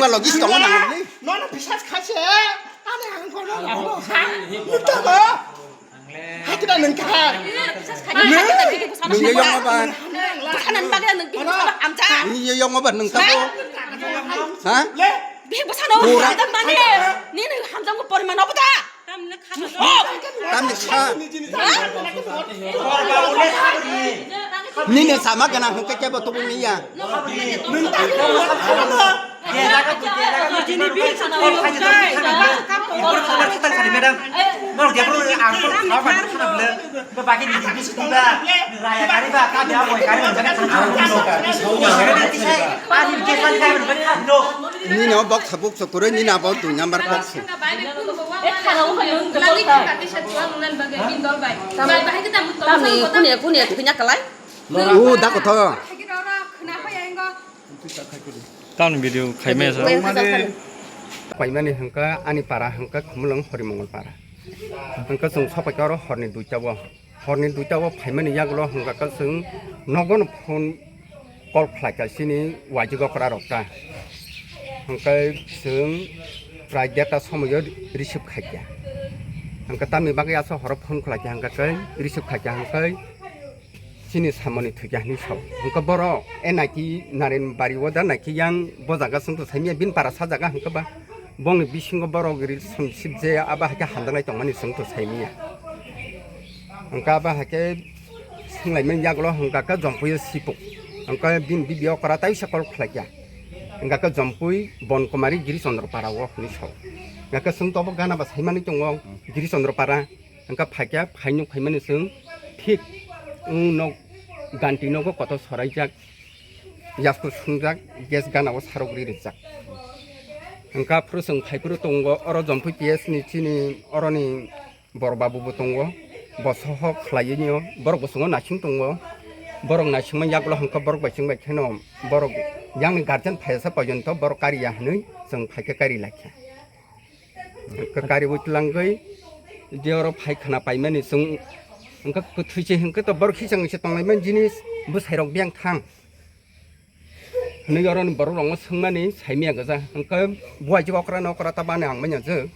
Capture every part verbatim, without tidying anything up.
Logis tongo nang ni. Nono bisas khaise. Ani ang kono lahono ha. Nukta ba. Hakida nang kha. Nung yo yong ba. Bwsano bagwi nung bihik bwsano hamjak. Nung yo yong ba nung ta bo. Ha? Bihik bwsano hamjak mani. Nini hamjakmung poriman obo da. Tamni sa. Nini sama gana hwnkhe kebo tubui niya. Nini o bok sabuk sokuroi nini abo dui number kok se. Tamni kunia kunia thwina kalai. O da kotho. Tamni video khaimaya sa. Paimani hwnkha ani para hwnkha Khumulwng Horimongol para. Hwnkha chwng sopaikha oro horni duita o. Horni duita o phaimani yagulo hwnkha khe chwng nogono phone call khlaikha chini waijwk okra rok ta. Hwnkhe chwng prai derta somoio receive khaikha. Hwnkhe tamni bagwi aswk horo phone khlaikha hwnkhe khe receive khaikha hwnkhe chini samani thwikha hinwi sao. Hwnkhe borok e naiki Naren bari o da naiki yang bo jaga chwngto saimanya bini para sa jaga hwnkhe ba. Bongni bisingo borok relationship je abo hai khe hamjaknai tongmani chwngto saimanya. Hwnkhe abo hai khe swnglaimani yagulo hwnkha khe Jompuio sipo. Hwnkhe bini bibi okra taisa call khlaikha. Hwnkha khe Jompui Bonkumari Giri Chandra para o hinwi sao. Hwnkha khe chwngto obo gana ba saimani tongo Giri Chandra para. Hwnkha phaikha phainuk phaimani chwng thik wng nok ganti nogo kotor soraijak. Yasku sungjak gas gana o sarok ri rijak. Hwnkha phuru chwng phai phuru tongo oro Jompui P S ni chini oroni bor babu bo tongo. Bo sohok khlaiwi nw borok bwswngo naising tongo. Borok naisingma yagulo hwnkha borok bai chwng bai kheno borok yang ni guardian phaiyasa pojonto borok kariya hinwi chwng phaikhe kari laikha. Hwnkha kariwi twlangwi je oro phai khna paimani chwng hwnkha kwthwi se hwnkhe to borok khichang se tonglaimani jinis bwsai rok biyang thang. Hwnwi oroni borok rokno swngmani saimaya gwja hwnkhe buai je okra no okra ta bani ang manya je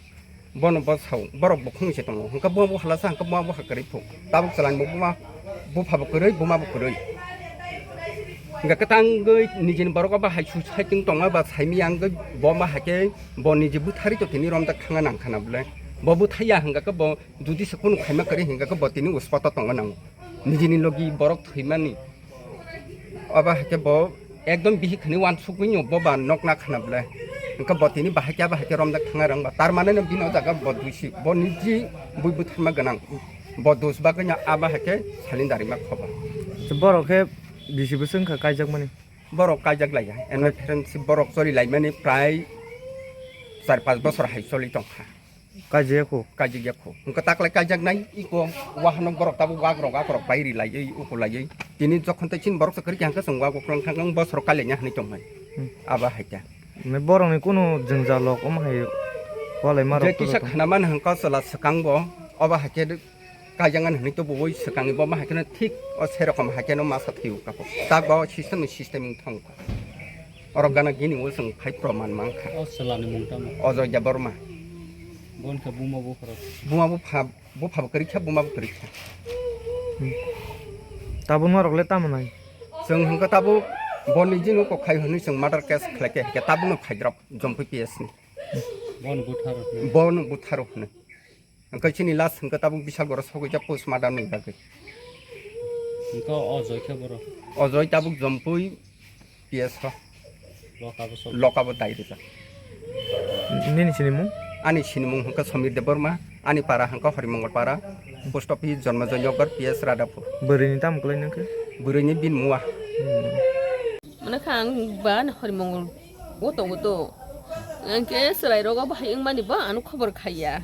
bono bo sao borok bukhung se tongo hwnkhe bo bo halasa hwnkhe bo bo hakwrwi phu tabuk chwlani bo buma bupha bo kwrwi buma bo kwrwi hwnkhe kwtangwi nijini borok bo hai su saichung tongo ba saimaya hwnkhe bo ma hakhe bo niji bwtharwi to tini romjak thangna nang khana bwle bo bwthaiya hwnkhe bo judi se kunu khaima kwrwi hwnkhe bo tini uspoto tongna nango. Nijini logi borok thwimani. Obo hai khe bo ekdom bihik hinwi uansukgwi no bo ba nokna khna bwle. Hwnkhe bo tini bahai khe abo hai khe romjak thangna rwng ba. Tar mane no bini o jaga bo duisi. Bo niji bui bwtharma gwnang. Bo dus bagwi no abo hai khe salin darima khoba. Borok khe bisi bwswk wngkha kaijakmani? Borok kaijak laiya. Eno friendship borok choli laimani prai char panch bosor hai choli tongkha. Kaijak ya kho? Kaijak ya kho. Hwnkhe taklai kaijak nai iko wahanok borok tabuk wakrok akorok bai ri laiwi uku laiwi. Tini jokhon tei chini borok se kwrwi khe hwnkhe chwng wak uklong thang thang bosor kaliya hinwi tongmani. Hmm. Abo hai khe. Mane borokni kunu jwngjal rok omo hai walai ma rok. Je kisa khwna mani hwnkhe chwla swkang bo obo hai khe. Kaijaknani hwnwi tubuwi swkangni bo ma hai kheno thik o se rokom hai kheno masa thwiwi kapo. Tak ba o system ni system wng thang kha. Oro gana gini o chwng phai proman mang kha. O chwlani mung tamo? Ojoy Debbarma. Bo wngkha buma bupharok. Buma bupha, bupha bo kwrwi kha, buma bo kwrwi kha. Hmm. Tabuk norok le tamo nai? Chwng hwnkhe tabuk bo niji no kok khai hwnwi chwng murder case khlai khe, khe tabuk no phaidrop Jompui P S ni. Bo no butharo hwnwi. Bo no butharo hwnwi. Hwnkhe chini last hwnkhe tabuk Bisalgoro sogwijak postmortem ni bagwi. Hwnkhe o Joy khe borok? O Joy tabuk Jompui P S o. Loka bo sogwi. Loka bo dai rijak. Nini sinimung? Ani sinimung hwnkhe Samir Debbarma, ani para hwnkhe Horimongol para, post office Jonmojoy Nagar P S Radhapur. Bwrwini tamo kwlai nangkhe? Bwrwini bini mua. Hmm. Mane kha ang ba Horimongol o tongo to. Hwnkhe chwrai rogo bahai wngmani bo ano khobor khaiya.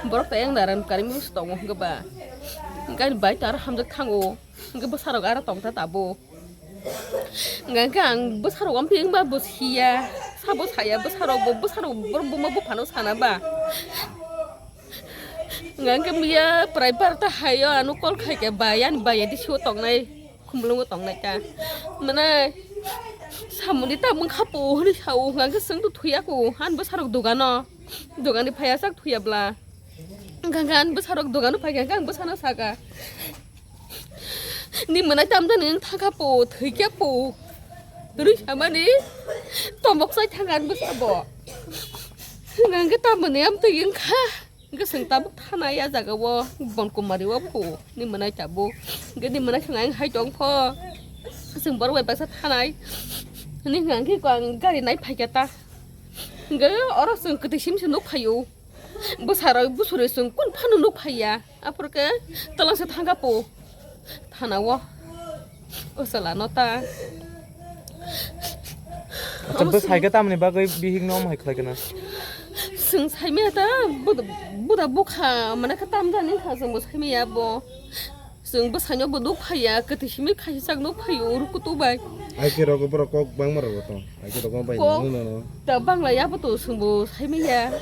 Borok to yang naran karimi se tongo hwnkhe ba. Hwnkhe ani bai to aro hamjak thango. Hwnkhe bwsarok aro tongtha tabuk. Hwnkhe ang bwsarok amphi wngba bo siya. Sabo saya bwsarok bo bwsarok borok buma buphano sana ba. Hwnkhe miya prai barta hayo ano call khaikhe ba yani bai edi sio tongnai. Khumulwngo tongnai ta. Mane, Hamoni tamung khapo hwnwi sao, hwnkha khe chwng to thwiya ko, han bwsarok dogano, dogani phaiya sak thwiya bla. Hwnkha khe ani bwsarok dogano phaikha khe ang bwsano saka, "Ni mwnai tamjani wng thangkha po, thwikya po?" Hwnwi samani tomok chai thangkha ani bwsabo. Hwnkha khe tamoni amtwi wngkha. Hwnkhe chwng tabuk thanai a jaga o, Bonkumari o phu, ni mwnai tabuk. Hwnkhe ni mwnai thwng ang hai tong pho. Chwng borok bai baksa thanai. Ni hwnkha khe ang gari nai phaikha ta. Hwnkhe oro chwng kwtwi simi se nuk phaio. Bwsarok bwsarwi chwng kun phano nuk phaiya. Aphuru khe twlangsa thangkha po. Thana o. O chwla no ta. Acha, omo bwsai khe tamni bagwi bihik no omo hai khlai khe na? Chwng saimaya ta, buda, buda bukha, mane khe tamjani kha chwng bo saimaya bo. Chwng bwsai no bo nuk phaiya, kwtwi simi khaisa sak nuk phaio, uru kutu bai. Ai khe rogo borok kok bangma rogo tong. Ai khe rogo bai Kok no no no. Ta banglai abo to chwng bo saimaya.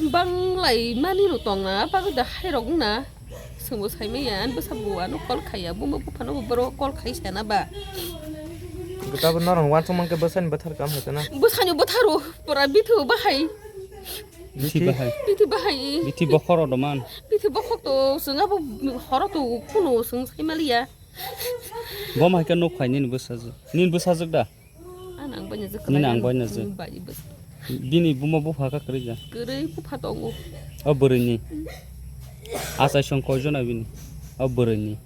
Banglai mani no tong na, bagwi da hai rok na. Chwngbo saimaya, ani bwsa bo ano call khaiya, buma buphano bo borok call khai sana ba. Gotabo norok uansuk mankhe bwsani bwthar kam hai kheno. Bwsani bwtharo, pura bithu bahai. Bithi bahai. Bithi bahai. Bithi bokhoro doman. Bithi bokhok to, chwng abo horo to kuno chwng saimaliya. Bo mai khe nuk phai nini bwsajwk. Nini bwsajwk da? Ang nang bai na je. Nini ang bai na je. Bai bwsa. Bini buma bupha kha kwrwi ja? Kwrwi bupha tongo. O bwrwini. Achai song koi jona bini? O bwrwini.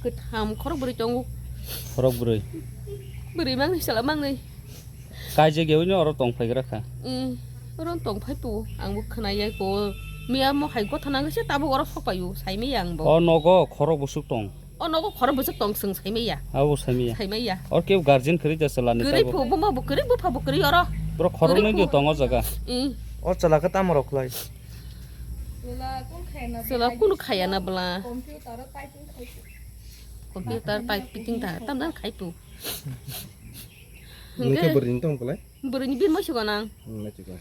Kwtham khorok bwrwi tongo. Khorok bwrwi. Bwrwi mangni sala mangni. Kaijak yawi no oro tong phai gra kha. Mm, oro tong phai po. Ang bo khna yai ko. Miya mo hai gotha nang se tabuk oro sok paio. Sai mi yang bo. O nogo khorok bwswk tong. O nogo khorok bwswk tong chwng saimaya. Abo saimaya. Saimaya. Or kebo guardian kwrwi ja chwla ni kwrwi tabo. Phu buma bo kwrwi bupha bo kwrwi oro. Bro khorok kwrwi nai phu. Dio tongo jaga. Mm. Or chwla khe tamo rok khlai. Chwla kunu khaya na bwla. Computer typing khai phu. Computer typing ta tam dan khai phu. Nungkhe bwrwini tong khlai. Bwrwini bin mo sigo nang. Hmm, mo sigo.